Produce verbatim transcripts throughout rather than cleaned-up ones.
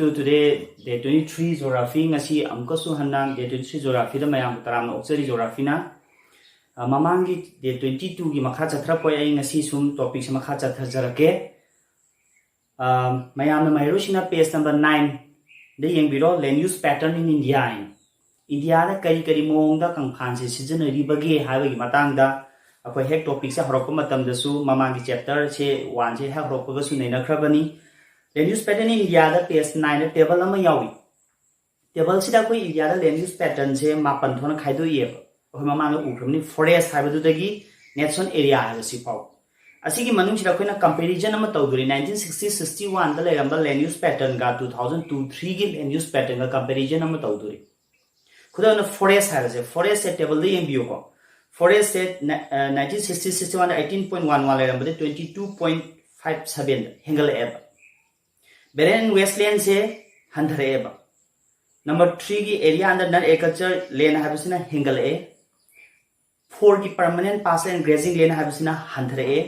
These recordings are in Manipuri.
Today, day twenty-three geography, ꯉꯁꯤ ꯑꯃꯨꯛꯀꯁꯨ ꯍꯟꯅ day twenty-three geographyꯗ ꯃꯌꯥꯝꯕꯨ ꯇꯔꯥꯝꯅ ꯑꯣꯛꯆꯔꯤ꯫ Geographyꯅ, ꯑ, ꯃꯃꯥꯡꯒꯤ day twenty-twoꯒꯤ ꯃꯈꯥ ꯆꯠꯊꯔꯛꯄ ꯑꯩ ꯉꯁꯤ ꯁꯨꯝ topicꯁꯦ ꯃꯈꯥ ꯆꯠꯊꯖꯔꯛꯀꯦ꯫ ꯑ, ꯃꯌꯥꯝꯅ ꯃꯍꯩꯔꯣꯏꯁꯤꯡꯅ page number nineꯗ ꯌꯦꯡꯕꯤꯔꯣ, Land Use Pattern in India ꯍꯥꯏꯅ꯫ ꯏꯟꯗꯤꯌꯥꯗ ꯀꯔꯤ ꯀꯔꯤ ꯃꯑꯣꯡꯗ ꯀꯪꯐꯥꯟꯁꯦ ꯁꯤꯖꯤꯟꯅꯔꯤꯕꯒꯦ ꯍꯥꯏꯕꯒꯤ ꯃꯇꯥꯡꯗ ꯑꯩꯈꯣꯏ ꯍꯦꯛ topicꯁꯦ ꯍꯧꯔꯛꯄ ꯃꯇꯝꯗꯁꯨ ꯃꯃꯥꯡꯒꯤ chapterꯁꯦ oneꯁꯦ ꯍꯦꯛ ꯍꯧꯔꯛꯄꯒꯁꯨ ꯅꯩꯅꯈ꯭ꯔꯕꯅꯤ꯫ Land Use Pattern in Indiaꯗ page nineꯗ table ꯑꯃ ꯌꯥꯎꯏ꯫ Tableꯁꯤꯗ ꯑꯩꯈꯣꯏ ꯏꯟꯗꯤꯌꯥꯗ land use patternꯁꯦ ꯃꯥꯄꯟ ꯊꯣꯛꯅ ꯈꯥꯏꯗꯣꯛꯏꯑꯕ꯫ ꯑꯩꯈꯣꯏ ꯃꯃꯥꯡꯗ ꯎꯈ꯭ꯔꯕꯅꯤ, forest ꯍꯥꯏꯕꯗꯨꯗꯒꯤ natural area ꯍꯥꯏꯕꯁꯤ ꯐꯥꯎ꯫ ꯑꯁꯤꯒꯤ ꯃꯅꯨꯡꯁꯤꯗ ꯑꯩꯈꯣꯏꯅ comparison ꯑꯃ ꯇꯧꯗꯣꯔꯤ, nineteen sixty sixty oneꯗ ꯂꯩꯔꯝꯕ land use patternꯒ two thousand two threeꯒꯤ land use patternꯒ comparison ꯑꯃ ꯇꯧꯗꯣꯔꯤ꯫ ꯈꯨꯗꯝ ꯑꯣꯏꯅ forest ꯍꯥꯏꯕꯁꯦ, forestꯁꯦ tableꯗ ꯌꯦꯡꯕꯤꯌꯨꯀꯣ꯫ Forestꯁꯦ nineteen sixty sixty oneꯗ eighteen point one one ꯂꯩꯔꯝꯕꯗꯒꯤ twenty two point five sevenꯗ ꯍꯦꯟꯒꯠꯂꯛꯑꯦꯕ꯫ Barren and wastelandꯁꯦ ꯍꯟꯊꯔꯛꯑꯦꯕ꯫ Number threeꯒꯤ area under non agriculture land ꯍꯥꯏꯕꯁꯤꯅ ꯍꯦꯟꯒꯠꯂꯛꯑꯦ꯫ Fourꯒꯤ permanent pasture and grazing land ꯍꯥꯏꯕꯁꯤꯅ ꯍꯟꯊꯔꯛꯑꯦ꯫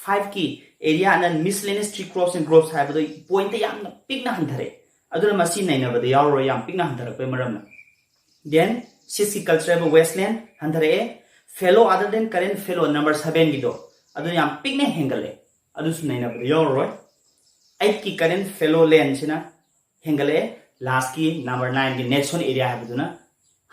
Fiveꯀꯤ area under miscellaneous tree crops and groves ꯍꯥꯏꯕꯗꯣ pointꯇ ꯌꯥꯝꯅ ꯄꯤꯛꯅ ꯍꯟꯊꯔꯛꯑꯦ꯫ ꯑꯗꯨꯅ ꯃꯁꯤ ꯅꯩꯅꯕꯗ ꯌꯥꯎꯔꯔꯣꯏ, ꯌꯥꯝ ꯄꯤꯛꯅ ꯍꯟꯊꯔꯛꯄꯒꯤ ꯃꯔꯝꯅ꯫ Then sixꯀꯤ culturable wasteland ꯍꯟꯊꯔꯛꯑꯦ꯫ Fallow other than current fallow number sevenꯒꯤꯗꯣ, ꯑꯗꯨ ꯌꯥꯝ ꯄꯤꯛꯅ ꯍꯦꯟꯒꯠꯂꯦ, ꯑꯗꯨꯁꯨ ꯅꯩꯅꯕꯗ ꯌꯥꯎꯔꯔꯣꯏ꯫ Eightꯀꯤ current fallow landꯁꯤꯅ ꯍꯦꯟꯒꯠꯂꯛꯑꯦ꯫ Lastꯀꯤ number nineꯒꯤ natural area ꯍꯥꯏꯕꯗꯨꯅ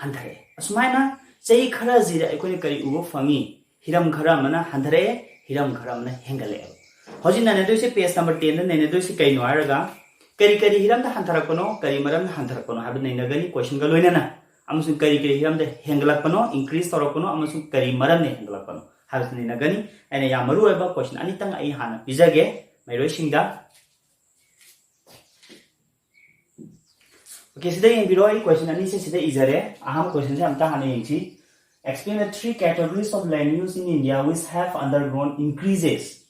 ꯍꯟꯊꯔꯛꯑꯦ꯫ ꯑꯁꯨꯃꯥꯏꯅ ꯆꯍꯤ ꯈꯔꯁꯤꯗ ꯑꯩꯈꯣꯏꯅ ꯀꯔꯤ ꯎꯕ ꯐꯪꯉꯤ? ꯍꯤꯔꯝ ꯈꯔ ꯑꯃꯅ ꯍꯟꯊꯔꯛꯑꯦ, ꯍꯤꯔꯝ ꯈꯔ ꯑꯃꯅ ꯍꯦꯟꯒꯠꯂꯛꯑꯦꯕ꯫ ꯍꯧꯖꯤꯛ ꯅꯩꯅꯗꯣꯏꯁꯦ, page number tenꯗ ꯅꯩꯅꯗꯣꯏꯁꯦ ꯀꯩꯅꯣ ꯍꯥꯏꯔꯒ, ꯀꯔꯤ ꯀꯔꯤ ꯍꯤꯔꯝꯗ ꯍꯟꯊꯔꯛꯄꯅꯣ, ꯀꯔꯤ ꯃꯔꯝꯅ ꯍꯟꯊꯔꯛꯄꯅꯣ ꯍꯥꯏꯕ ꯅꯩꯅꯒꯅꯤ questionꯒ ꯂꯣꯏꯅꯅ꯫ ꯑꯃꯁꯨꯡ ꯀꯔꯤ ꯀꯔꯤ ꯍꯤꯔꯝꯗ ꯍꯦꯟꯒꯠꯂꯛꯄꯅꯣ, increase ꯇꯧꯔꯛꯄꯅꯣ, ꯑꯃꯁꯨꯡ ꯀꯔꯤ ꯃꯔꯝꯅ ꯍꯦꯟꯒꯠꯂꯛꯄꯅꯣ ꯍꯥꯏꯕꯁꯤ ꯅꯩꯅꯒꯅꯤ꯫ ꯑꯩꯅ ꯌꯥꯝ ꯃꯔꯨ ꯑꯣꯏꯕ question ꯑꯅꯤꯇꯪ ꯑꯩ ꯍꯥꯟꯅ ꯄꯤꯖꯒꯦ ꯃꯍꯩꯔꯣꯏꯁꯤꯡꯗ꯫ Okay, ꯁꯤꯗ ꯌꯦꯡꯕꯤꯔꯣ, ꯑꯩ question ꯑꯅꯤꯁꯦ ꯁꯤꯗ ꯏꯖꯔꯦ꯫ ꯑꯍꯥꯟꯕ questionꯁꯦ ꯑꯝꯇ ꯍꯥꯟꯅ ꯌꯦꯡꯁꯤ꯫ Explain the three categories of land use in India which have undergone increases,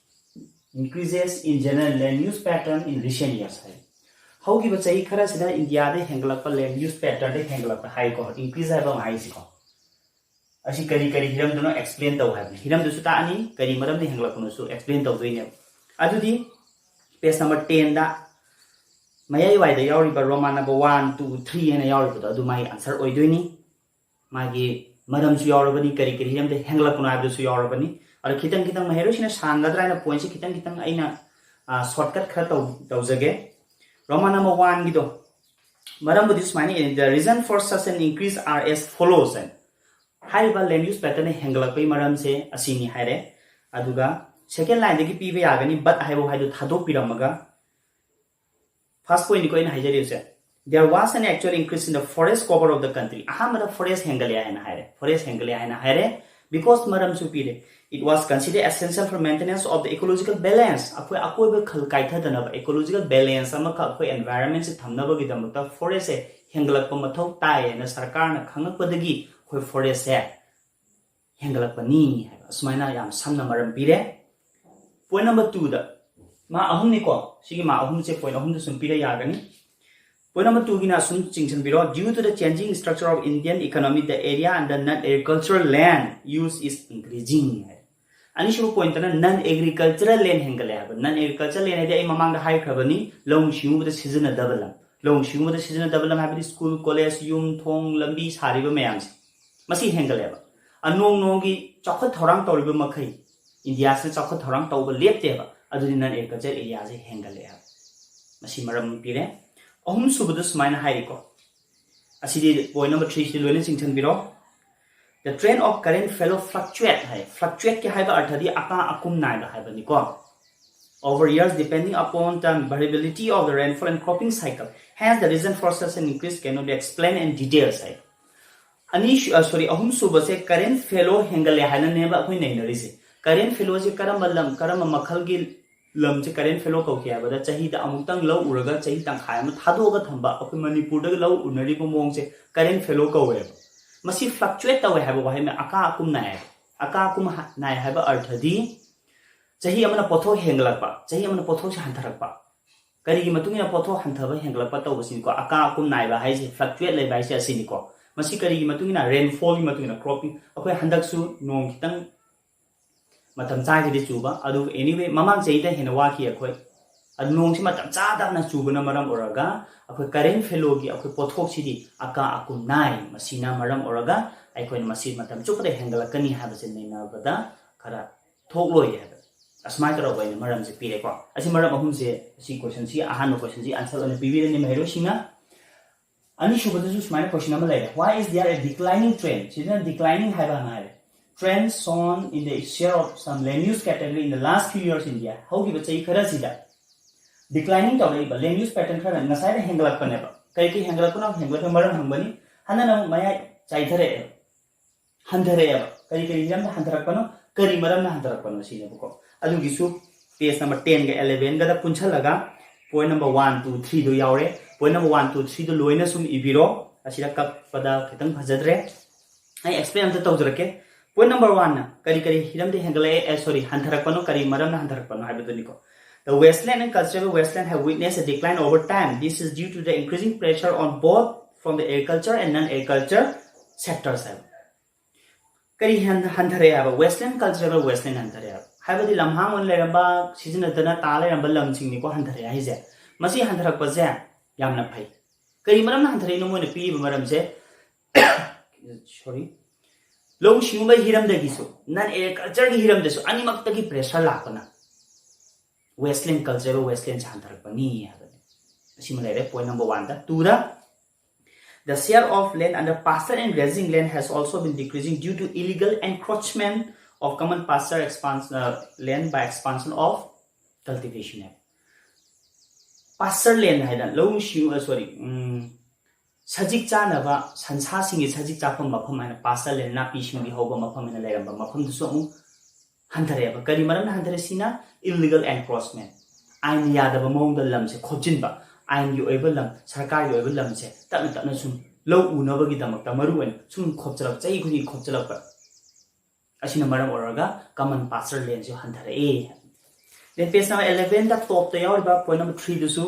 increases in general land use pattern in recent years ꯍꯥꯏ꯫ ꯍꯧꯈꯤꯕ ꯆꯍꯤ ꯈꯔꯁꯤꯗ ꯏꯟꯗꯤꯌꯥꯗ ꯍꯦꯟꯒꯠꯂꯛꯄ land use patternꯗ ꯍꯦꯟꯒꯠꯂꯛꯄ ꯍꯥꯏꯀꯣ, increase ꯍꯥꯏꯕ ꯑꯃ ꯍꯥꯏꯁꯤꯀꯣ꯫ ꯑꯁꯤ ꯀꯔꯤ ꯀꯔꯤ ꯍꯤꯔꯝꯗꯅꯣ explain ꯇꯧ ꯍꯥꯏꯕꯅꯤ꯫ ꯍꯤꯔꯝꯗꯨꯁꯨ ꯇꯥꯛꯑꯅꯤ, ꯀꯔꯤ ꯃꯔꯝꯅ ꯍꯦꯟꯒꯠꯂꯛꯄꯅꯣꯁꯨ explain ꯇꯧꯗꯣꯏꯅꯦꯕ꯫ ꯑꯗꯨꯗꯤ page number tenꯗ ꯃꯌꯥꯏꯋꯥꯏꯗ ꯌꯥꯎꯔꯤꯕ Roman number one, two, three ꯍꯥꯏꯅ ꯌꯥꯎꯔꯤꯕꯗꯣ ꯑꯗꯨ ꯃꯥꯒꯤ answer ꯑꯣꯏꯗꯣꯏꯅꯤ꯫ ꯃꯥꯒꯤ ꯃꯔꯝꯁꯨ ꯌꯥꯎꯔꯕꯅꯤ, ꯀꯔꯤ ꯀꯔꯤ ꯍꯤꯔꯝꯗ ꯍꯦꯟꯒꯠꯂꯛꯄꯅꯣ ꯍꯥꯏꯕꯗꯨꯁꯨ ꯌꯥꯎꯔꯕꯅꯤ꯫ ꯑꯗꯣ ꯈꯤꯇꯪ ꯈꯤꯇꯪ ꯃꯍꯩꯔꯣꯏꯁꯤꯡꯅ ꯁꯥꯡꯒꯗ꯭ꯔꯥ ꯍꯥꯏꯅ pointꯁꯦ ꯈꯤꯇꯪ ꯈꯤꯇꯪ ꯑꯩꯅ shortcut ꯈꯔ ꯇꯧ ꯇꯧꯖꯒꯦ꯫ Roman number oneꯒꯤꯗꯣ ꯃꯔꯝꯕꯨꯗꯤ ꯁꯨꯃꯥꯏꯅ ꯏꯔꯤ, "The reason for such an increase are as follows" ꯍꯥꯏꯅ꯫ ꯍꯥꯏꯔꯤꯕ land use patternꯅ ꯍꯦꯟꯒꯠꯂꯛꯄꯒꯤ ꯃꯔꯝꯁꯦ ꯑꯁꯤꯅꯤ ꯍꯥꯏꯔꯦ꯫ ꯑꯗꯨꯒ second lineꯗꯒꯤ ꯄꯤꯕ ꯌꯥꯒꯅꯤ, but ꯍꯥꯏꯕ ꯋꯥꯍꯩꯗꯨ ꯊꯥꯗꯣꯛꯄꯤꯔꯝꯃꯒ first pointꯅꯤꯀꯣ ꯑꯩꯅ ꯍꯥꯏꯖꯔꯤꯕꯁꯦ, "There was an actual increase in the forest cover of the country." ꯑꯍꯥꯟꯕꯗ forest ꯍꯦꯟꯒꯠꯂꯦ ꯍꯥꯏꯅ ꯍꯥꯏꯔꯦ, forest ꯍꯦꯟꯒꯠꯂꯦ ꯍꯥꯏꯅ ꯍꯥꯏꯔꯦ, because ꯃꯔꯝꯁꯨ ꯄꯤꯔꯦ, "It was considered essential for maintenance of the ecological balance." ꯑꯩꯈꯣꯏ ꯑꯀꯣꯏꯕ ꯈꯜ ꯀꯥꯏꯊꯗꯅꯕ, ecological balance ꯑꯃꯈꯛ, ꯑꯩꯈꯣꯏ environmentꯁꯦ ꯊꯝꯅꯕꯒꯤꯗꯃꯛꯇ forestꯁꯦ ꯍꯦꯟꯒꯠꯂꯛꯄ ꯃꯊꯧ ꯇꯥꯏ ꯍꯥꯏꯅ ꯁꯔꯀꯥꯔꯅ ꯈꯪꯂꯛꯄꯗꯒꯤ ꯑꯩꯈꯣꯏ forestꯁꯦ ꯍꯦꯟꯒꯠꯂꯛꯄꯅꯤ ꯍꯥꯏꯕ, ꯑꯁꯨꯃꯥꯏꯅ ꯌꯥꯝ ꯁꯝꯅ ꯃꯔꯝ ꯄꯤꯔꯦ꯫ Point number twoꯗ, ꯃꯥ ꯑꯍꯨꯝꯅꯤꯀꯣ, ꯁꯤꯒꯤ ꯃꯥ ꯑꯍꯨꯝꯁꯦ point ꯑꯍꯨꯝꯗ ꯁꯨꯝ ꯄꯤꯔ ꯌꯥꯒꯅꯤ꯫ Point number twoꯒꯤꯅ ꯑꯁꯨꯝ ꯆꯤꯡꯁꯤꯟꯕꯤꯔꯣ, "Due to the changing structure of Indian economy, the area under non-agricultural land use is increasing" ꯍꯥꯏ꯫ ꯑꯅꯤꯁꯨꯕ pointꯇꯅ non agricultural land ꯍꯦꯟꯒꯠꯂꯦ ꯍꯥꯏꯕ꯫ Non agricultural land ꯍꯥꯏꯗꯤ ꯑꯩ ꯃꯃꯥꯡꯗ ꯍꯥꯏꯈ꯭ꯔꯕꯅꯤ, ꯂꯧꯎ ꯁꯤꯡꯎꯕꯗ ꯁꯤꯖꯤꯟꯅꯗꯕ ꯂꯝ꯫ ꯂꯧꯎ ꯁꯤꯡꯎꯕꯗ ꯁꯤꯖꯤꯟꯅꯗꯕ ꯂꯝ ꯍꯥꯏꯕꯗꯤ school, college, ꯌꯨꯝ, ꯊꯣꯡ, ꯂꯝꯕꯤ ꯁꯥꯔꯤꯕ ꯃꯌꯥꯝꯁꯦ, ꯃꯁꯤ ꯍꯦꯟꯒꯠꯂꯦꯕ꯫ ꯑꯅꯣꯡ ꯅꯣꯡꯒꯤ ꯆꯥꯎꯈꯠ ꯊꯧꯔꯥꯡ ꯇꯧꯔꯤꯕ ꯃꯈꯩ, ꯏꯟꯗꯤꯌꯥꯁꯤꯅ ꯆꯥꯎꯈꯠ ꯊꯧꯔꯥꯡ ꯇꯧꯕ ꯂꯦꯞꯇꯦꯕ, ꯑꯗꯨꯗꯤ non agricultural areaꯁꯦ ꯍꯦꯟꯒꯠꯂꯛꯑꯦ ꯍꯥꯏꯕ꯫ ꯃꯁꯤ ꯃꯔꯝ ꯑꯃ ꯄꯤꯔꯦ꯫ ꯑꯍꯨꯝꯁꯨꯕꯗ ꯁꯨꯃꯥꯏꯅ ꯍꯥꯏꯔꯤꯀꯣ, ꯑꯁꯤꯗꯤ point number threeꯁꯤꯗꯤ ꯂꯣꯏꯅ ꯆꯤꯡꯁꯤꯟꯕꯤꯔꯣ꯫ "The trend of current fallow fluctuate" ꯍꯥꯏ꯫ Fluctuateꯀꯤ ꯍꯥꯏꯕ ꯑꯔꯊꯗꯤ ꯑꯀꯥ ꯑꯀꯨꯝ ꯅꯥꯏꯕ ꯍꯥꯏꯕꯅꯤꯀꯣ꯫ "Over years, depending upon the variability of the rainfall and cropping cycle. Hence, the reason for such an increase cannot be explained in details" ꯍꯥꯏ꯫ ꯑꯅꯤ ꯁꯣꯔꯤ ꯑꯍꯨꯝ ꯁꯨꯕꯁꯦ current fallow ꯍꯦꯟꯒꯠꯂꯦ ꯍꯥꯏꯅꯅꯦꯕ ꯑꯩꯈꯣꯏ ꯅꯩꯅꯔꯤꯁꯦ꯫ Current fallowꯁꯦ ꯀꯔꯝꯕ ꯂꯝ, ꯀꯔꯝꯕ ꯃꯈꯜꯒꯤ ꯂꯝꯁꯦ current fallow ꯀꯧꯒꯦ ꯍꯥꯏꯕꯗ, ꯆꯍꯤꯗ ꯑꯃꯨꯛꯇꯪ ꯂꯧ ꯎꯔꯒ ꯆꯍꯤ ꯇꯪꯈꯥꯏ ꯑꯃ ꯊꯥꯗꯣꯛꯑꯒ ꯊꯝꯕ, ꯑꯩꯈꯣꯏ ꯃꯅꯤꯄꯨꯔꯗꯒ ꯂꯧ ꯎꯅꯔꯤꯕ ꯃꯑꯣꯡꯁꯦ current fallow ꯀꯧꯋꯦꯕ꯫ ꯃꯁꯤ fluctuate ꯇꯧꯋꯦ ꯍꯥꯏꯕ ꯋꯥꯍꯩ ꯑꯃ, ꯑꯀꯥ ꯑꯀꯨꯝ ꯅꯥꯏ ꯍꯥꯏꯕ꯫ ꯑꯀꯥ ꯑꯀꯨꯝ ꯍꯥ- ꯅꯥꯏ ꯍꯥꯏꯕ ꯑꯔꯊꯗꯤ ꯆꯍꯤ ꯑꯃꯅ ꯄꯣꯠꯊꯣꯛ ꯍꯦꯟꯒꯠꯂꯛꯄ, ꯆꯍꯤ ꯑꯃꯅ ꯄꯣꯠꯊꯣꯛꯁꯦ ꯍꯟꯊꯔꯛꯄ꯫ ꯀꯔꯤꯒꯤ ꯃꯇꯨꯡ ꯏꯟꯅ ꯄꯣꯠꯊꯣꯛ ꯍꯟꯊꯕ ꯍꯦꯟꯒꯠꯂꯛꯄ ꯇꯧꯕꯁꯤꯅꯤꯀꯣ? ꯑꯀꯥ ꯑꯀꯨꯝ ꯅꯥꯏꯕ ꯍꯥꯏꯁꯦ, fluctuate ꯂꯩꯕ ꯍꯥꯏꯁꯦ ꯑꯁꯤꯅꯤꯀꯣ꯫ ꯃꯁꯤ ꯀꯔꯤꯒꯤ ꯃꯇꯨꯡ ꯏꯟꯅ? Rainfallꯒꯤ ꯃꯇꯨꯡ ꯏꯟꯅ꯫ Cropping, ꯑꯩꯈꯣꯏ ꯍꯟꯗꯛꯁꯨ ꯅꯣꯡ ꯈꯤꯇꯪ ꯃꯇꯝ ꯆꯥꯗ꯭ꯔꯗꯤ ꯆꯨꯕ, ꯑꯗꯨ anyway ꯃꯃꯥꯡ ꯆꯍꯤꯗ ꯍꯦꯟꯅ ꯋꯥꯈꯤ ꯑꯩꯈꯣꯏ꯫ ꯑꯗꯨ ꯅꯣꯡꯁꯤ ꯃꯇꯝ ꯆꯥꯗꯅ ꯆꯨꯕꯅ ꯃꯔꯝ ꯑꯣꯏꯔꯒ ꯑꯩꯈꯣꯏ current flow ꯒꯤ ꯑꯩꯈꯣꯏ ꯄꯣꯠꯊꯣꯛꯁꯤꯗꯤ ꯑꯀꯥ ꯑꯀꯨꯝ ꯅꯥꯏ꯫ ꯃꯁꯤꯅ ꯃꯔꯝ ꯑꯣꯏꯔꯒ ꯑꯩꯈꯣꯏꯅ ꯃꯁꯤ ꯃꯇꯝ ꯆꯨꯞꯄꯗ ꯍꯦꯟꯒꯠꯂꯛꯀꯅꯤ ꯍꯥꯏꯕꯁꯦ ꯅꯩꯅꯕꯗ ꯈꯔ ꯊꯣꯛꯂꯣꯏ ꯍꯥꯏꯕ꯫ ꯑꯁꯨꯃꯥꯏꯅ ꯇꯧꯔꯒ ꯑꯩꯅ ꯃꯔꯝꯁꯦ ꯄꯤꯔꯦꯀꯣ꯫ ꯑꯁꯤ ꯃꯔꯝ ꯑꯍꯨꯝꯁꯦ, ꯑꯁꯤ question ꯁꯤ, ꯑꯍꯥꯟꯕ question ꯁꯤ answer ꯑꯣꯏꯅ ꯄꯤꯕꯤꯔꯅꯤ ꯃꯍꯩꯔꯣꯏꯁꯤꯡꯅ꯫ ꯑꯅꯤꯁꯨꯕꯗꯁꯨ ꯁꯨꯃꯥꯏꯅ question ꯑꯃ ꯂꯩꯔꯦ: "Why is there a declining trend?" ꯁꯤꯗꯅ declining ꯍꯥꯏꯕ ꯑꯃ ꯍꯥꯏꯔꯦ꯫ "Trend shown in the share of some land use category in the last few years in India." ꯍꯧꯈꯤꯕ ꯆꯍꯤ ꯈꯔꯁꯤꯗ declining ꯇꯧꯔꯛꯏꯕ land use pattern ꯈꯔ ꯉꯁꯥꯏꯅ ꯍꯦꯟꯒꯠꯂꯛꯄꯅꯦꯕ꯫ ꯀꯔꯤ ꯀꯔꯤ ꯍꯦꯟꯒꯠꯂꯛꯄꯅꯣ? ꯍꯦꯟꯒꯠꯂꯛꯄꯒꯤ ꯃꯔꯝ ꯍꯪꯕꯅꯤ꯫ ꯍꯟꯗꯅ ꯑꯃꯨꯛ ꯃꯌꯥꯏ ꯆꯥꯏꯊꯔꯛꯑꯦꯕ, ꯍꯟꯊꯔꯛꯑꯦꯕ꯫ ꯀꯔꯤ ꯀꯔꯤ ꯍꯤꯔꯝꯗ ꯍꯟꯊꯔꯛꯄꯅꯣ, ꯀꯔꯤ ꯃꯔꯝꯅ ꯍꯟꯊꯔꯛꯄꯅꯣ ꯁꯤꯅꯦꯕꯀꯣ꯫ ꯑꯗꯨꯒꯤꯁꯨ page number ten ꯒ eleven ꯒꯗ ꯄꯨꯟꯁꯤꯜꯂꯒ point number one, two, three ꯗꯣ ꯌꯥꯎꯔꯦ꯫ Point number one, two, three ꯗꯣ ꯂꯣꯏꯅ ꯁꯨꯝ ꯏꯕꯤꯔꯣ꯫ ꯑꯁꯤꯗ ꯀꯛꯄꯗ ꯈꯤꯇꯪ ꯐꯖꯗ꯭ꯔꯦ꯫ ꯑꯩ explain ꯑꯝꯇ ꯇꯧꯖꯔꯛꯀꯦ꯫ Point number one ꯅ ꯀꯔꯤ ꯀꯔꯤ ꯍꯤꯔꯝꯗ ꯍꯦꯟꯒꯠꯂꯛꯑꯦ, ꯑꯦ, sorry, ꯍꯟꯊꯔꯛꯄꯅꯣ, ꯀꯔꯤ ꯃꯔꯝꯅ ꯍꯟꯊꯔꯛꯄꯅꯣ ꯍꯥꯏꯕꯗꯨꯅꯤꯀꯣ꯫ "The wasteland and cultural wasteland have witnessed a decline over time. This is due to the increasing pressure on both from the agriculture and non-agriculture sectors" ꯍꯥꯏꯕ꯫ ꯀꯔꯤ ꯍꯟ-, ꯍꯟꯊꯔꯛꯑꯦ ꯍꯥꯏꯕ? Wasteland, cultural wasteland ꯍꯟꯊꯔꯛꯑꯦ ꯍꯥꯏꯕ꯫ ꯍꯥꯏꯕꯗꯤ ꯂꯝꯍꯥꯡ ꯑꯣꯏꯅ ꯂꯩꯔꯝꯕ, ꯁꯤꯖꯤꯟꯅꯗꯅ ꯇꯥ ꯂꯩꯔꯝꯕ ꯂꯝꯁꯤꯡꯅꯤꯀꯣ ꯍꯟꯊꯔꯛꯑꯦ ꯍꯥꯏꯁꯦ꯫ ꯃꯁꯤ ꯍꯟꯊꯔꯛꯄꯁꯦ ꯌꯥꯝꯅ ꯐꯩ꯫ ꯀꯔꯤ ꯃꯔꯝꯅ ꯍꯟꯊꯔꯛꯏꯅꯣ? ꯃꯣꯏꯅ ꯄꯤꯔꯤꯕ ꯃꯔꯝꯁꯦ, sorry, ꯂꯧꯎ ꯁꯤꯡꯎꯕꯒꯤ ꯍꯤꯔꯝꯗꯒꯤꯁꯨ, non agriculture ꯒꯤ ꯍꯤꯔꯝꯗꯁꯨ, ꯑꯅꯤꯃꯛꯇꯒꯤ pressure ꯂꯥꯛꯄꯅ wasteland, cultural wasteland ꯁꯦ ꯍꯟꯊꯔꯛꯄꯅꯤ ꯍꯥꯏꯕꯅꯤ꯫ ꯑꯁꯤꯃ ꯂꯩꯔꯦ point number one the. Two the, "The share of land under pasture and grazing land has also been decreasing due to illegal encroachment of common pasture expans-, uh, land by expansion of cultivation" high. Pasture land ꯍꯥꯏꯗꯅ ꯂꯧꯎ ꯁꯤꯡꯎ, ꯑ, sorry, ꯎꯝ, ꯁꯖꯤꯛ ꯆꯥꯅꯕ, ꯁꯟꯁꯥꯁꯤꯡꯒꯤ ꯁꯖꯤꯛ ꯆꯥꯐꯝ ꯃꯐꯝ ꯍꯥꯏꯅ pasture land, ꯅꯥꯄꯤ ꯁꯤꯡꯕꯤ ꯍꯧꯕ ꯃꯐꯝ ꯍꯥꯏꯅ ꯂꯩꯔꯝꯕ ꯃꯐꯝꯗꯨꯁꯨ ꯑꯃꯨꯛ ꯍꯟꯊꯔꯛꯑꯦꯕ꯫ ꯀꯔꯤ ꯃꯔꯝꯅ ꯍꯟꯊꯔꯛꯏꯁꯤꯅ? Illegal encroachment, ꯑꯥꯏꯟ ꯌꯥꯗꯕ ꯃꯑꯣꯡꯗ ꯂꯝꯁꯦ ꯈꯣꯞꯆꯤꯟꯕ, ꯑꯥꯏꯟꯒꯤ ꯑꯣꯏꯕ ꯂꯝ, ꯁꯔꯀꯥꯔꯒꯤ ꯑꯣꯏꯕ ꯂꯝꯁꯦ ꯇꯞꯅ ꯇꯞꯅ ꯁꯨꯝ ꯂꯧ ꯎꯅꯕꯒꯤꯗꯃꯛꯇ ꯃꯔꯨ ꯑꯣꯏꯅ ꯁꯨꯝ ꯈꯣꯞꯆꯜꯂꯛ-, ꯆꯍꯤ ꯈꯨꯗꯤꯡꯒꯤ ꯈꯣꯞꯆꯜꯂꯛꯄ꯫ ꯑꯁꯤꯅ ꯃꯔꯝ ꯑꯣꯏꯔꯒ common pasture land ꯁꯨ ꯍꯟꯊꯔꯛꯑꯦ꯫ Then page number eleven ꯗ top ꯇ ꯌꯥꯎꯔꯤꯕ point number three ꯗꯨꯁꯨ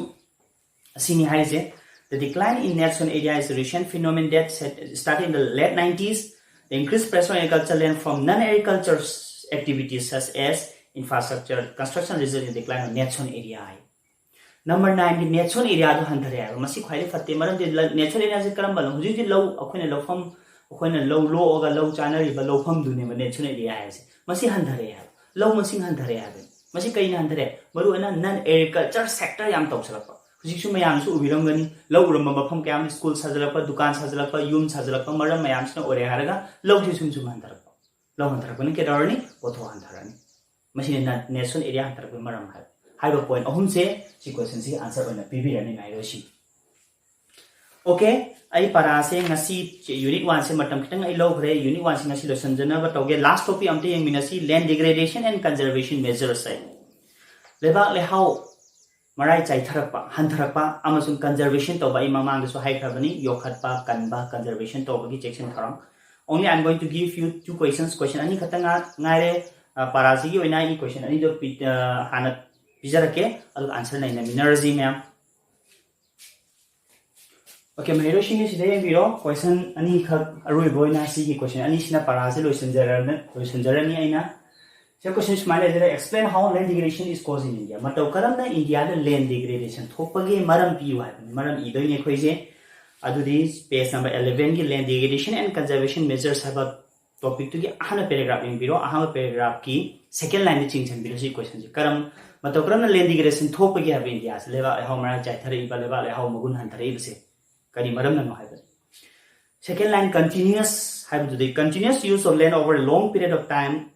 ꯑꯁꯤꯅꯤ ꯍꯥꯏꯔꯤꯁꯦ꯫ "The decline in net sown area is a recent phenomenon that set, started in the late nineties. The increased pressure on agriculture land from non-agriculture activities such as infrastructure construction resulted in decline of net sown area" high. Number nineꯒꯤ natural areaꯗꯣ ꯍꯟꯊꯔꯦ ꯍꯥꯏꯕ꯫ ꯃꯁꯤ ꯈ꯭ꯋꯥꯏꯗꯒꯤ ꯐꯠꯇꯦ꯫ ꯃꯔꯝꯗꯤ natural areaꯁꯦ ꯀꯔꯝꯕꯅꯣ? ꯍꯧꯖꯤꯛ ꯍꯧꯖꯤꯛ ꯂꯧ, ꯑꯩꯈꯣꯏꯅ ꯂꯧꯐꯝ, ꯑꯩꯈꯣꯏꯅ ꯂꯧ ꯂꯣꯛꯑꯒ ꯂꯧ ꯆꯥꯅꯔꯤꯕ ꯂꯧꯐꯝꯗꯨꯅꯦꯕ natural area ꯍꯥꯏꯁꯦ꯫ ꯃꯁꯤ ꯍꯟꯊꯔꯦ ꯍꯥꯏꯕ꯫ ꯂꯧ ꯃꯁꯤꯡ ꯍꯟꯊꯔꯦ ꯍꯥꯏꯕꯅꯤ꯫ ꯃꯁꯤ ꯀꯩꯅ ꯍꯟꯊꯔꯦ? ꯃꯔꯨꯑꯣꯏꯅ non agriculture sector ꯌꯥꯝ ꯇꯧꯁꯜꯂꯛꯄ꯫ ꯍꯧꯖꯤꯛꯁꯨ ꯃꯌꯥꯝꯁꯨ ꯎꯕꯤꯔꯝꯒꯅꯤ, ꯂꯧ ꯎꯔꯝꯕ ꯃꯐꯝ ꯀꯌꯥ ꯑꯃ school ꯁꯥꯖꯤꯜꯂꯛꯄ, ꯗꯨꯀꯥꯟ ꯁꯥꯖꯤꯜꯂꯛꯄ, ꯌꯨꯝ ꯁꯥꯖꯤꯜꯂꯛꯄ ꯃꯔꯝ ꯃꯌꯥꯝꯁꯤꯅ ꯑꯣꯏꯔꯦ ꯍꯥꯏꯔꯒ ꯂꯧꯁꯤ ꯁꯨꯝ ꯁꯨꯝ ꯍꯟꯊꯔꯛꯄ꯫ ꯂꯧ ꯍꯟꯊꯔꯛꯄꯅ ꯀꯩꯗꯧꯔꯅꯤ? ꯄꯣꯠꯊꯣꯛ ꯍꯟꯊꯔꯛꯑꯅꯤ꯫ ꯃꯁꯤꯅ natural area ꯍꯟꯊꯔꯛꯄꯒꯤ ꯃꯔꯝ ꯍꯥꯏꯕ꯫ ꯍꯥꯏꯕ point ꯑꯍꯨꯝꯁꯦ ꯁꯤ questionꯁꯤꯒꯤ answer ꯑꯣꯏꯅ ꯄꯤꯕꯤꯔꯅꯤ ꯃꯍꯩꯔꯣꯏꯁꯤꯡ꯫ Okay, ꯑꯩ ꯄꯥꯔꯥꯁꯦ ꯉꯁꯤ unit oneꯁꯦ ꯃꯇꯝ ꯈꯤꯇꯪ ꯑꯩ ꯂꯧꯈ꯭ꯔꯦ꯫ Unit oneꯁꯦ ꯉꯁꯤ ꯂꯣꯏꯁꯤꯟꯖꯅꯕ ꯇꯧꯒꯦ꯫ Last topic ꯑꯝꯇ ꯌꯦꯡꯃꯤꯟꯅꯁꯤ, land degradation and conservation measures ꯍꯥꯏ꯫ ꯂꯩꯕꯥꯛ ꯂꯩꯍꯥꯎ ꯃꯔꯥꯏ ꯆꯥꯏꯊꯔꯛꯄ, ꯍꯟꯊꯔꯛꯄ ꯑꯃꯁꯨꯡ conservation ꯇꯧꯕ ꯑꯩ ꯃꯃꯥꯡꯗꯁꯨ ꯍꯥꯏꯈ꯭ꯔꯕꯅꯤ, ꯌꯣꯛꯈꯠꯄ, ꯀꯟꯕ, conservation ꯇꯧꯕꯒꯤ ꯆꯦꯛꯁꯤꯟ ꯊꯧꯔꯥꯡ꯫ Only I'm going to give you two questions, question ꯑꯅꯤ ꯈꯛꯇ ꯉꯥ-, ꯉꯥꯏꯔꯦ꯫ ꯑ, ꯄꯥꯔꯥꯁꯤꯒꯤ ꯑꯣꯏꯅ ꯑꯩ question ꯑꯅꯤꯗꯣ ꯄꯤ-, ꯑ, ꯍꯥꯟꯅ ꯄꯤꯖꯔꯛꯀꯦ, ꯑꯗꯨꯒ answer ꯅꯩꯅꯃꯤꯟꯅꯔꯁꯤ ꯃꯌꯥꯝ꯫ Okay, ꯃꯍꯩꯔꯣꯏꯁꯤꯡꯒꯤ ꯁꯤꯗ ꯌꯦꯡꯕꯤꯔꯣ, question ꯑꯅꯤꯈꯛ ꯑꯔꯣꯏꯕ ꯑꯣꯏꯅ ꯁꯤꯒꯤ question ꯑꯅꯤꯁꯤꯅ ꯄꯥꯔꯥꯁꯦ ꯂꯣꯏꯁꯤꯟꯖꯔꯅ-, ꯂꯣꯏꯁꯤꯟꯖꯔꯅꯤ ꯑꯩꯅ꯫ ꯁꯤꯗ question ꯁꯨꯃꯥꯏꯅ ꯂꯩꯖꯔꯦ, explain how land degradation is caused in India. ꯃꯇꯧ ꯀꯔꯝꯅ ꯏꯟꯗꯤꯌꯥꯗ land degradation ꯊꯣꯛꯄꯒꯦ ꯃꯔꯝ ꯄꯤꯌꯨ ꯍꯥꯏꯕꯅꯤ, ꯃꯔꯝ ꯏꯗꯣꯏꯅꯦ ꯑꯩꯈꯣꯏꯁꯦ꯫ ꯑꯗꯨꯗꯤ page number elevenꯒꯤ land degradation and conservation measures ꯍꯥꯏꯕ topicꯇꯨꯒꯤ ꯑꯍꯥꯟꯕ paragraph ꯌꯦꯡꯕꯤꯔꯣ꯫ ꯑꯍꯥꯟꯕ paragraphꯀꯤ second lineꯗ ꯆꯤꯡꯁꯤꯟꯕꯤꯔꯣ ꯁꯤ questionꯁꯦ꯫ ꯀꯔꯝ-, ꯃꯇꯧ ꯀꯔꯝꯅ land degradation ꯊꯣꯛꯄꯒꯦ ꯍꯥꯏꯕ ꯏꯟꯗꯤꯌꯥꯁꯦ, ꯂꯩꯕꯥꯛ ꯂꯩꯍꯥꯎ ꯃꯔꯥꯏ ꯆꯥꯏꯊꯔꯛꯏꯕ, ꯂꯩꯕꯥꯛ ꯂꯩꯍꯥꯎ ꯃꯒꯨꯟ ꯍꯟꯊꯔꯛꯏꯕꯁꯦ ꯀꯔꯤ ꯃꯔꯝꯅꯅꯣ ꯍꯥꯏꯕꯅꯤ꯫ Second line, continuous ꯍꯥꯏꯕꯗꯨꯗꯤ, continuous use of land over a long period of time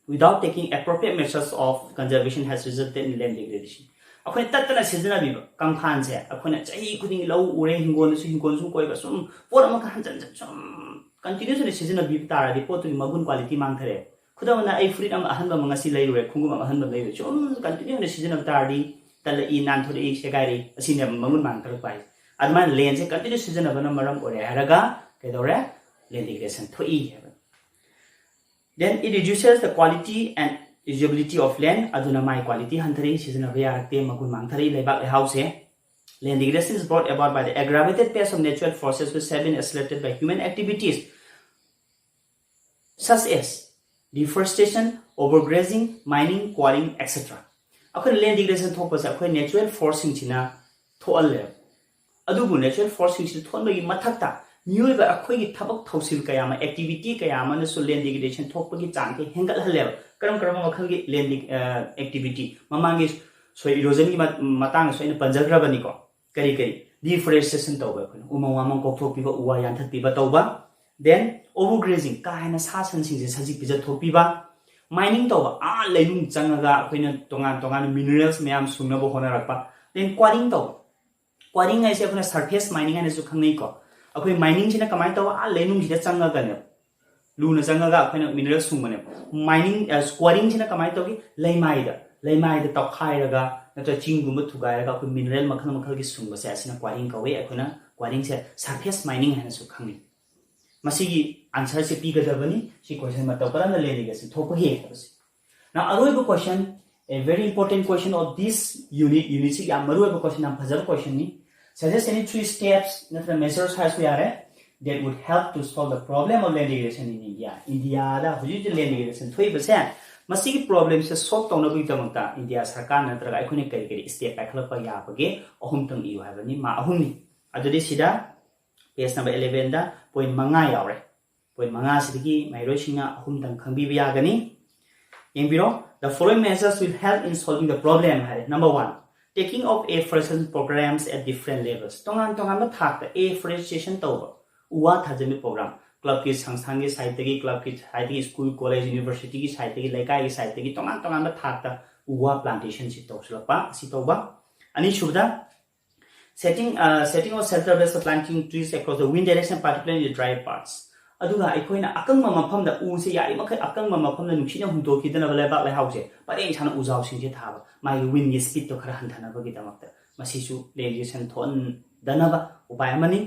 without taking appropriate measures of conservation has resulted in land degradation. ꯑꯩꯈꯣꯏꯅ ꯇꯠꯇꯅ ꯁꯤꯖꯤꯟꯅꯕꯤꯕ ꯀꯪꯐꯥꯟꯁꯦ, ꯑꯩꯈꯣꯏꯅ ꯆꯍꯤ ꯈꯨꯗꯤꯡꯒꯤ ꯂꯧ ꯎꯔꯦ, ꯍꯤꯡꯒꯣꯜꯗꯁꯨ ꯍꯤꯡꯒꯣꯜ ꯁꯨꯝ ꯀꯣꯏꯕ, ꯁꯨꯝ ꯄꯣꯠ ꯑꯃꯈꯛ ꯍꯟꯖꯟ ꯍꯟꯖꯟ ꯁꯨꯝ continuous ꯑꯣꯏꯅ ꯁꯤꯖꯤꯟꯅꯕꯤꯕ ꯇꯥꯔꯗꯤ ꯄꯣꯠꯇꯨꯒꯤ ꯃꯒꯨꯟ quality ꯃꯥꯡꯊꯔꯦ꯫ ꯈꯨꯗꯝ ꯑꯣꯏꯅ, ꯑꯩ ꯐꯨꯔꯤꯠ ꯑꯃ ꯑꯍꯟꯕ ꯑꯃ ꯉꯁꯤ ꯂꯩꯔꯨꯔꯦ, ꯈꯣꯡꯎꯞ ꯑꯃ ꯑꯍꯟꯕ ꯑꯃ ꯂꯩꯔꯨꯔꯦ, ꯁꯨꯝ continue ꯑꯣꯏꯅ ꯁꯤꯖꯤꯟꯅꯕ ꯇꯥꯔꯗꯤ ꯇꯠꯂꯛꯏ, ꯅꯥꯟꯊꯣꯔꯛꯏ, ꯁꯦꯒꯥꯏꯔꯛꯏ, ꯑꯁꯤꯅꯦꯕ ꯃꯒꯨꯟ ꯃꯥꯡꯊꯔꯛꯄ ꯍꯥꯏꯁꯦ꯫ ꯑꯗꯨꯃꯥꯏꯅ landꯁꯦ continue ꯁꯤꯖꯤꯟꯅꯕꯅ ꯃꯔꯝ ꯑꯣꯏꯔꯦ ꯍꯥꯏꯔꯒ ꯀꯩꯗꯧꯔꯦ? Land degradation ꯊꯣꯛꯏ ꯍꯥꯏꯕ꯫ Then it reduces the quality and usability of land. ꯑꯗꯨꯅ ꯃꯥꯏ quality ꯍꯟꯊꯔꯛꯏ, ꯁꯤꯖꯤꯟꯅꯕ ꯌꯥꯔꯛꯇꯦ, ꯃꯒꯨꯟ ꯃꯥꯡꯊꯔꯛꯏ ꯂꯩꯕꯥꯛ ꯂꯩꯍꯥꯎꯁꯦ꯫ Land degradation is brought about by the aggravated pace of natural forces which have been accelerated by human activities such as deforestation, overgrazing, mining, quarrying, et cetera. ꯑꯩꯈꯣꯏꯅ ꯂꯦꯟ ꯗꯤꯒ꯭ꯔꯦꯗꯦꯁꯟ ꯊꯣꯛꯄꯁꯦ ꯑꯩꯈꯣꯏ ꯅꯦꯆꯔꯦꯜ ꯐꯣꯔꯁꯁꯤꯡꯁꯤꯅ ꯊꯣꯛꯍꯜꯂꯦꯕ꯫ ꯑꯗꯨꯕꯨ ꯅꯦꯆꯔꯦꯜ ꯐꯣꯔꯁꯁꯤꯡꯁꯤ ꯊꯣꯛꯍꯟꯕꯒꯤ ꯃꯊꯛꯇ ꯃꯤꯑꯣꯏꯕ ꯑꯩꯈꯣꯏꯒꯤ ꯊꯕꯛ ꯊꯧꯁꯤꯜ ꯀꯌꯥ ꯑꯃ, ꯑꯦꯛꯇꯤꯚꯤꯇꯤ ꯀꯌꯥ ꯑꯃꯅꯁꯨ ꯂꯦꯟ ꯗꯤꯒ꯭ꯔꯦꯗꯦꯁꯟ ꯊꯣꯛꯄꯒꯤ ꯆꯥꯡꯁꯦ ꯍꯦꯟꯒꯠꯍꯜꯂꯦꯕ꯫ ꯀꯔꯝ ꯀꯔꯝꯕ ꯃꯈꯜꯒꯤ ꯂꯦꯟ ꯑꯦꯛꯇꯤꯚꯤꯇꯤ? ꯃꯃꯥꯡꯒꯤ ꯁꯣꯏ ꯏꯔꯣꯖꯟꯒꯤ ꯃꯇꯥꯡꯗꯁꯨ ꯑꯩꯅ ꯄꯟꯖꯈ꯭ꯔꯕꯅꯤꯀꯣ꯫ ꯀꯔꯤ ꯀꯔꯤ? ꯗꯤꯐꯣꯔꯦꯁꯇꯦꯁꯟ ꯇꯧꯕ, ꯑꯩꯈꯣꯏꯅ ꯎꯃꯪ ꯋꯥꯃꯪ ꯀꯣꯛꯊꯣꯛꯄꯤꯕ, ꯎ ꯋꯥ ꯌꯥꯟꯊꯠꯄꯤꯕ ꯇꯧꯕ꯫ ꯗꯦꯟ ꯑꯣꯚꯔ ꯒ꯭ꯔꯦꯖꯤꯡ, ꯀꯥ ꯍꯦꯟꯅ ꯁꯥ ꯁꯟꯁꯤꯡꯁꯦ ꯁꯖꯤꯛ ꯄꯤꯖꯊꯣꯛꯄꯤꯕ꯫ ꯃꯥꯏꯅꯤꯡ ꯇꯧꯕ, ꯑꯥ ꯂꯩꯅꯨꯡ ꯆꯪꯉꯒ ꯑꯩꯈꯣꯏꯅ ꯇꯣꯉꯥꯟ ꯇꯣꯉꯥꯟꯕ ꯃꯤꯅꯔꯦꯜꯁ ꯃꯌꯥꯝ ꯁꯨꯡꯅꯕ ꯍꯣꯠꯅꯔꯛꯄ꯫ ꯗꯦꯟ ꯀ꯭ꯋꯥꯔꯤꯡ ꯇꯧꯕ, ꯀ꯭ꯋꯥꯔꯤꯡ ꯍꯥꯏꯁꯦ ꯑꯩꯈꯣꯏꯅ ꯁꯔꯐꯦꯁ ꯃꯥꯏꯅꯤꯡ ꯍꯥꯏꯅꯁꯨ ꯈꯪꯅꯩꯀꯣ꯫ ꯑꯩꯈꯣꯏ ꯃꯥꯏꯅꯤꯡꯁꯤꯅ ꯀꯃꯥꯏꯅ ꯇꯧꯕ? ꯑꯥ ꯂꯩꯅꯨꯡꯁꯤꯗ ꯆꯪꯉꯒꯅꯦ, ꯂꯨꯅ ꯆꯪꯉꯒ ꯑꯩꯈꯣꯏꯅ ꯃꯤꯅꯔꯦꯜ ꯁꯨꯡꯕꯅꯦꯕ꯫ ꯃꯥꯏꯅꯤꯡ ꯀ꯭ꯋꯥꯔꯤꯡꯁꯤꯅ ꯀꯃꯥꯏꯅ ꯇꯧꯒꯦ? ꯂꯩꯃꯥꯏꯗ, ꯂꯩꯃꯥꯏꯗ ꯇꯧꯈꯥꯏꯔꯒ ꯅꯠꯇ꯭ꯔꯒ ꯆꯤꯡꯒꯨꯝꯕ ꯊꯨꯒꯥꯏꯔꯒ ꯑꯩꯈꯣꯏ ꯃꯤꯅꯔꯦꯜ ꯃꯈꯜ ꯃꯈꯜꯒꯤ ꯁꯨꯡꯕꯁꯦ, ꯑꯁꯤꯅ ꯀ꯭ꯋꯥꯔꯤꯡ ꯀꯧꯋꯦ꯫ ꯑꯩꯈꯣꯏꯅ ꯀ꯭ꯋꯥꯔꯤꯡꯁꯦ ꯁꯔꯐꯦꯁ ꯃꯥꯏꯅꯤꯡ ꯍꯥꯏꯅꯁꯨ ꯈꯪꯅꯩ꯫ ꯃꯁꯤꯒꯤ ꯑꯟꯁꯔꯁꯦ ꯄꯤꯒꯗꯕꯅꯤ꯫ ꯁꯤ ꯀꯣꯏꯁꯟ ꯃꯇꯧ ꯀꯔꯝꯅ ꯂꯦꯟꯗꯤꯒꯦꯁꯟ ꯊꯣꯛꯄꯒꯦ ꯍꯥꯏꯕꯁꯦ꯫ Now, ꯑꯔꯣꯏꯕ ꯀꯣꯏꯁꯟ, a very important question of this unit, ꯌꯨꯅꯤꯠꯁꯤ ꯌꯥꯝ ꯃꯔꯨ ꯑꯣꯏꯕ ꯀꯣꯏꯁꯟ, ꯌꯥꯝ ꯐꯖꯕ ꯀꯣꯏꯁꯟꯅꯤ꯫ Suggest any three steps ꯅꯠꯇ꯭ꯔꯒ measures ꯍꯥꯏꯔꯁꯨ ꯌꯥꯔꯦ, that would help to solve the problem of land degradation in India. ꯏꯟꯗꯤꯌꯥꯗ ꯍꯧꯖꯤꯛ ꯍꯧꯖꯤꯛ ꯂꯦꯟ ꯗꯤꯒ꯭ꯔꯦꯗꯦꯁꯟ ꯊꯣꯛꯏꯕꯁꯦ, ꯃꯁꯤꯒꯤ ꯄ꯭ꯔꯣꯕ꯭ꯂꯦꯝꯁꯦ ꯁꯣꯜꯕ ꯇꯧꯅꯕꯒꯤꯗꯃꯛꯇ ꯏꯟꯗꯤꯌꯥ ꯁꯔꯀꯥꯔ ꯅꯠꯇ꯭ꯔꯒ ꯑꯩꯈꯣꯏꯅ ꯀꯔꯤ ꯀꯔꯤ ꯁ꯭ꯇꯦꯞ ꯄꯥꯏꯈꯠꯂꯛꯄ ꯌꯥꯕꯒꯦ? ꯑꯍꯨꯝꯇꯪ ꯏꯌꯨ ꯍꯥꯏꯕꯅꯤ, ꯃꯥ ꯑꯍꯨꯝꯅꯤ꯫ ꯑꯗꯨꯗꯤ ꯁꯤꯗ ꯄꯦꯖ ꯅꯝꯕꯔ ꯏꯂꯦꯚꯦꯟꯗ ꯄꯣꯏꯟ ꯃꯉꯥ ꯌꯥꯎꯔꯦ꯫ ꯄꯣꯏꯟ ꯃꯉꯥꯁꯤꯗꯒꯤ ꯃꯍꯩꯔꯣꯏꯁꯤꯡꯅ ꯑꯍꯨꯝꯇꯪ ꯈꯪꯕꯤꯕ ꯌꯥꯒꯅꯤ꯫ ꯌꯦꯡꯕꯤꯔꯣ, the following measures will help in solving the problem ꯍꯥꯏꯔꯦ꯫ Number one, taking of afforestation programs at different levels. ꯇꯣꯉꯥꯟ ꯇꯣꯉꯥꯟꯕ ꯊꯥꯛꯇ afforestation ꯇꯧꯕ, ꯎ ꯋꯥ ꯊꯥꯖꯤꯟꯕ ꯄ꯭ꯔꯣꯒ꯭ꯔꯥꯝ, ꯀ꯭ꯂꯕꯀꯤ ꯁꯪꯁꯊꯥꯟꯒꯤ ꯁꯥꯏꯠꯇꯒꯤ, ꯀ꯭ꯂꯕꯀꯤ ꯁꯥꯏꯠꯇꯒꯤ, ꯁ꯭ꯀꯨꯜ, ꯀꯣꯂꯦꯖ, ꯌꯨꯅꯤꯚꯔꯁꯤꯇꯤꯒꯤ ꯁꯥꯏꯠꯇꯒꯤ, ꯂꯩꯀꯥꯏꯒꯤ ꯁꯥꯏꯠꯇꯒꯤ ꯇꯣꯉꯥꯟ ꯇꯣꯉꯥꯟꯕ ꯊꯥꯛꯇ ꯎ ꯋꯥ ꯄ꯭ꯂꯥꯟꯇꯦꯁꯟꯁꯤ ꯇꯧꯁꯤꯜꯂꯛꯄ, ꯑꯁꯤ ꯇꯧꯕ꯫ ꯑꯅꯤꯁꯨꯕꯗ, setting, uh, setting of shelter based planting trees across the wind direction, particularly in the dry parts. ꯑꯗꯨꯒ ꯑꯩꯈꯣꯏꯅ ꯑꯀꯪꯕ ꯃꯐꯝꯗ ꯎꯁꯦ ꯌꯥꯔꯤꯃꯈꯩ ꯑꯀꯪꯕ ꯃꯐꯝꯗ ꯅꯨꯡꯁꯤꯠꯅ ꯍꯨꯝꯇꯣꯛꯈꯤꯗꯅꯕ ꯂꯩꯕꯥꯛ ꯂꯩꯍꯥꯎꯁꯦ ꯄꯔꯦꯡ ꯁꯥꯅ ꯎꯖꯥꯎꯁꯤꯡꯁꯦ ꯊꯥꯕ, ꯃꯥꯒꯤ ꯋꯤꯟꯒꯤ ꯁ꯭ꯄꯤꯠꯇꯣ ꯈꯔ ꯍꯟꯊꯅꯕꯒꯤꯗꯃꯛꯇ꯫ ꯃꯁꯤꯁꯨ ꯂꯦꯟ ꯗꯤꯒ꯭ꯔꯦꯗꯦꯁꯟ ꯊꯣꯛꯍꯟꯗꯅꯕ ꯎꯄꯥꯏ ꯑꯃꯅꯤ꯫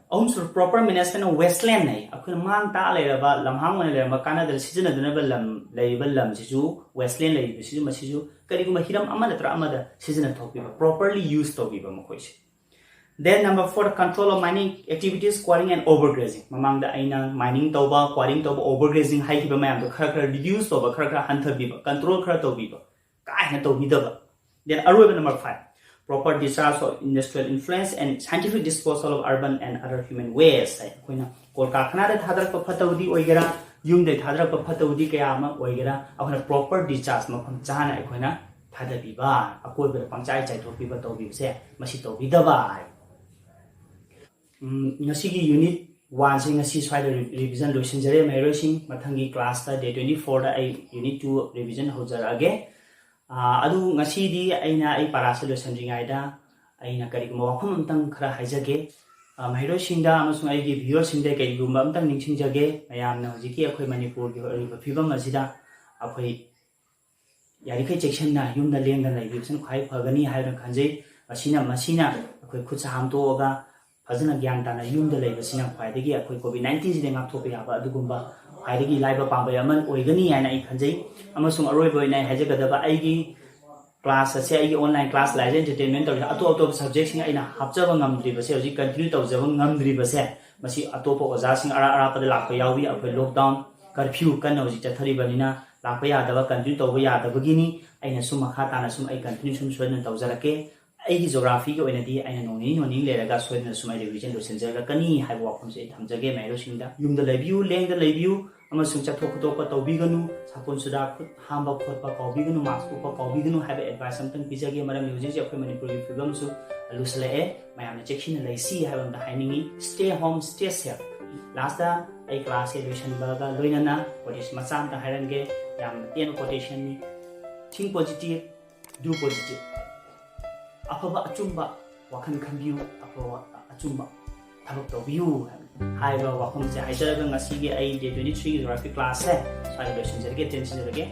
ꯑꯍꯨꯝꯁꯨꯕ, proper management of wasteland ꯍꯥꯏ꯫ ꯑꯩꯈꯣꯏꯅ ꯃꯥꯡ ꯇꯥꯛꯑ ꯂꯩꯔꯕ, ꯂꯝꯍꯥꯡ ꯑꯣꯏꯅ ꯂꯩꯔꯝꯕ, ꯀꯥꯟꯅꯗꯅ ꯁꯤꯖꯤꯟꯅꯗꯅꯕ ꯂꯝ ꯂꯩꯔꯤꯕ ꯂꯝꯁꯤꯁꯨ, ꯋꯦꯁꯂꯦꯟ ꯂꯩꯔꯤꯕꯁꯤꯁꯨ, ꯃꯁꯤꯁꯨ ꯀꯔꯤꯒꯨꯝꯕ ꯍꯤꯔꯝ ꯑꯃ ꯅꯠꯇ꯭ꯔ ꯑꯃꯗ ꯁꯤꯖꯤꯟꯅ ꯊꯣꯛꯄꯤꯕ, properly use ꯇꯧꯕꯤꯕ ꯃꯈꯣꯏꯁꯦ꯫ Then number four, control of mining activities, quarrying and overgrazing. ꯃꯃꯥꯡꯗ ꯑꯩꯅ ꯃꯥꯏꯅꯤꯡ ꯇꯧꯕ, ꯀ꯭ꯋꯥꯔꯤꯡ ꯇꯧꯕ, ꯑꯣꯚꯔ ꯒ꯭ꯔꯦꯖꯤꯡ ꯍꯥꯏꯈꯤꯕ ꯃꯌꯥꯝꯗꯣ ꯈꯔ ꯈꯔ ꯔꯤꯗ꯭ꯌꯨꯁ ꯇꯧꯕ, ꯈꯔ ꯈꯔ ꯍꯟꯊꯕꯤꯕ, ꯀꯟꯇ꯭ꯔꯣꯜ ꯈꯔ ꯇꯧꯕꯤꯕ꯫ ꯀꯥ ꯍꯦꯟꯅ ꯇꯧꯕꯤꯗꯕ꯫ Then ꯑꯔꯣꯏꯕ number five, proper discharge of industrial effluents and scientific disposal of urban and other human waste ꯍꯥꯏ꯫ ꯑꯩꯈꯣꯏꯅ ꯀꯣꯜ ꯀꯥꯔꯈꯥꯅꯥꯗ ꯊꯥꯗꯔꯛꯄ ꯐꯠꯇꯕꯗꯤ ꯑꯣꯏꯒꯦꯔꯥ, ꯌꯨꯝꯗꯒꯤ ꯊꯥꯗꯔꯛꯄ ꯐꯠꯇꯕꯗꯤ ꯀꯌꯥ ꯑꯃ ꯑꯣꯏꯒꯦꯔꯥ, ꯑꯩꯈꯣꯏꯅ proper discharge ꯃꯐꯝ ꯆꯥꯅ ꯑꯩꯈꯣꯏꯅ ꯊꯥꯗꯕꯤꯕ, ꯑꯀꯣꯏꯕꯗ ꯄꯪꯆꯥꯏ ꯆꯥꯏꯊꯣꯛꯄꯤꯕ ꯇꯧꯕꯤꯕꯁꯦ, ꯃꯁꯤ ꯇꯧꯕꯤꯗꯕ ꯍꯥꯏ꯫ ꯎꯝ, ꯉꯁꯤꯒꯤ unit oneꯁꯦ ꯉꯁꯤ ꯁ꯭ꯋꯥꯏꯗ ꯔꯤ-, revision ꯂꯣꯏꯁꯤꯟꯖꯔꯦ, ꯃꯍꯩꯔꯣꯏꯁꯤꯡ꯫ ꯃꯊꯪꯒꯤ classꯇ, day twenty fourꯗ ꯑꯩ unit two revision ꯍꯧꯖꯔꯛꯑꯒꯦ꯫ ꯑꯥ, ꯑꯗꯨ ꯉꯁꯤꯗꯤ ꯑꯩꯅ ꯑꯩ ꯄꯥꯔꯥꯁꯦ ꯂꯣꯏꯁꯤꯟꯗ꯭ꯔꯤꯉꯩꯗ ꯑꯩꯅ ꯀꯔꯤꯒꯨꯝꯕ ꯋꯥꯐꯝ ꯑꯝꯇꯪ ꯈꯔ ꯍꯥꯏꯖꯒꯦ꯫ ꯑꯥ, ꯃꯍꯩꯔꯣꯏꯁꯤꯡꯗ ꯑꯃꯁꯨꯡ ꯑꯩꯒꯤ viewerꯁꯤꯡꯗ ꯀꯔꯤꯒꯨꯝꯕ ꯑꯝꯇꯪ ꯅꯤꯡꯁꯤꯡꯖꯒꯦ꯫ ꯃꯌꯥꯝꯅ ꯍꯧꯖꯤꯛꯀꯤ ꯑꯩꯈꯣꯏ ꯃꯅꯤꯄꯨꯔꯒꯤ ꯑꯣꯏꯔꯤꯕ ꯐꯤꯕꯝ ꯑꯁꯤꯗ ꯑꯩꯈꯣꯏ ꯌꯥꯔꯤꯈꯩ ꯆꯦꯛꯁꯤꯟꯅ ꯌꯨꯝꯗ ꯂꯦꯡꯗꯅ ꯂꯩꯕꯤꯕꯁꯤꯅ ꯈ꯭ꯋꯥꯏ ꯐꯒꯅꯤ ꯍꯥꯏꯗꯨꯅ ꯈꯟꯖꯩ꯫ ꯃꯁꯤꯅ, ꯃꯁꯤꯅ ꯑꯩꯈꯣꯏ ꯈꯨꯠ ꯁꯥ ꯍꯥꯝꯗꯣꯛꯑꯒ ꯐꯖꯅ ꯒ꯭ꯌꯥꯟ ꯇꯥꯅ ꯌꯨꯝꯗ ꯂꯩꯕꯁꯤꯅ ꯈ꯭ꯋꯥꯏꯗꯒꯤ ꯑꯩꯈꯣꯏ COVID nineteenꯁꯤꯗ ꯉꯥꯛꯊꯣꯛꯄ ꯌꯥꯕ ꯑꯗꯨꯒꯨꯝꯕ ꯈ꯭ꯋꯥꯏꯗꯒꯤ ꯂꯥꯏꯕ ꯄꯥꯝꯕꯩ ꯑꯃ ꯑꯣꯏꯒꯅꯤ ꯍꯥꯏꯅ ꯑꯩ ꯈꯟꯖꯩ꯫ ꯑꯃꯁꯨꯡ ꯑꯔꯣꯏꯕ ꯑꯣꯏꯅ ꯑꯩ ꯍꯥꯏꯖꯒꯗꯕ, ꯑꯩꯒꯤ class ꯑꯁꯦ, ꯑꯩꯒꯤ online class ꯂꯥꯏꯔꯤꯛ entertainment ꯇꯧꯔꯤꯕ ꯑꯇꯣꯞ ꯑꯇꯣꯞꯄ subjectꯁꯤꯡ ꯑꯩꯅ ꯍꯥꯞꯆꯕ ꯉꯝꯗ꯭ꯔꯤꯕꯁꯦ, ꯍꯧꯖꯤꯛ continue ꯇꯧꯖꯕ ꯉꯝꯗ꯭ꯔꯤꯕꯁꯦ, ꯃꯁꯤ ꯑꯇꯣꯞꯄ ꯑꯣꯖꯥꯁꯤꯡ ꯑꯔꯥꯞ ꯑꯔꯥꯞꯄꯗ ꯂꯥꯛꯄ ꯌꯥꯎꯏ꯫ ꯑꯩꯈꯣꯏ lockdown, curfew ꯀꯟꯅ ꯍꯧꯖꯤꯛ ꯆꯠꯊꯔꯤꯕꯅꯤꯅ ꯂꯥꯛꯄ ꯌꯥꯗꯕ, continue ꯇꯧꯕ ꯌꯥꯗꯕꯒꯤꯅꯤ꯫ ꯑꯩꯅ ꯁꯨꯝ ꯃꯈꯥ ꯇꯥꯅ ꯁꯨꯝ ꯑꯩ continue ꯁꯨꯝ ꯁꯣꯏꯗꯅ ꯇꯧꯖꯔꯛꯀꯦ꯫ ꯑꯩꯒꯤ geographyꯒꯤ ꯑꯣꯏꯅꯗꯤ ꯑꯩꯅ ꯅꯣꯡ ꯅꯤꯅꯤ ꯅꯣꯡ ꯅꯤꯅꯤ ꯂꯩꯔꯒ ꯁꯣꯏꯗꯅ ꯁꯨꯝ ꯑꯩ revision ꯂꯣꯏꯁꯤꯟꯖꯔꯛꯀꯅꯤ ꯍꯥꯏꯕ ꯋꯥꯐꯝꯁꯦ ꯑꯩ ꯊꯝꯖꯒꯦ꯫ ꯃꯍꯩꯔꯣꯏꯁꯤꯡꯗ ꯌꯨꯝꯗ ꯂꯩꯕꯤꯌꯨ, ꯂꯦꯡꯗ ꯂꯩꯕꯤꯌꯨ, ꯑꯃꯁꯨꯡ ꯆꯠꯊꯣꯛ ꯈꯣꯠꯇꯣꯛꯄ ꯇꯧꯕꯤꯒꯅꯨ, ꯁꯥꯄꯣꯟ ꯁꯨꯗꯥ ꯈꯨꯠ ꯍꯥꯝꯕ ꯈꯣꯠꯄ ꯀꯥꯎꯕꯤꯒꯅꯨ, mask ꯎꯞꯄ ꯀꯥꯎꯕꯤꯒꯅꯨ ꯍꯥꯏꯕ advice ꯑꯝꯇꯪ ꯄꯤꯖꯒꯦ꯫ ꯃꯔꯝꯗꯤ ꯍꯧꯖꯤꯛ ꯍꯧꯖꯤꯛ ꯑꯩꯈꯣꯏ ꯃꯅꯤꯄꯨꯔꯒꯤ ꯐꯤꯕꯝꯁꯨ ꯂꯨꯁꯜꯂꯛꯑꯦ꯫ ꯃꯌꯥꯝꯅ ꯆꯦꯛꯁꯤꯟꯅ ꯂꯩꯁꯤ ꯍꯥꯏꯕ ꯑꯝꯇ ꯍꯥꯏꯅꯤꯡꯉꯤ꯫ Stay home, stay safe꯫ Lastꯇ ꯑꯩ classꯁꯦ ꯂꯣꯏꯁꯤꯟꯕꯒ ꯂꯣꯏꯅꯅ quotation ꯃꯆꯥ ꯑꯝꯇ ꯍꯥꯏꯔꯝꯒꯦ꯫ ꯌꯥꯝꯅ ꯇꯦꯟꯕ quotationꯅꯤ꯫ Think positive, do positive꯫ ꯑꯐꯕ ꯑꯆꯨꯝꯕ ꯋꯥꯈꯜ ꯈꯟꯕꯤꯌꯨ, ꯑꯐꯕ ꯑꯆꯨꯝꯕ ꯊꯕꯛ ꯇꯧꯕꯤꯌꯨ ꯍꯥꯏꯕ ꯋꯥꯐꯝꯁꯦ ꯍꯥꯏꯖꯔꯒ ꯉꯁꯤꯒꯤ ꯑꯩ day twenty threeꯒꯤ geography classꯁꯦ ꯁ꯭ꯋꯥꯏꯗ ꯂꯣꯏꯁꯤꯟꯖꯔꯒꯦ, ꯇꯦꯟꯁꯤꯟꯖꯔꯒꯦ꯫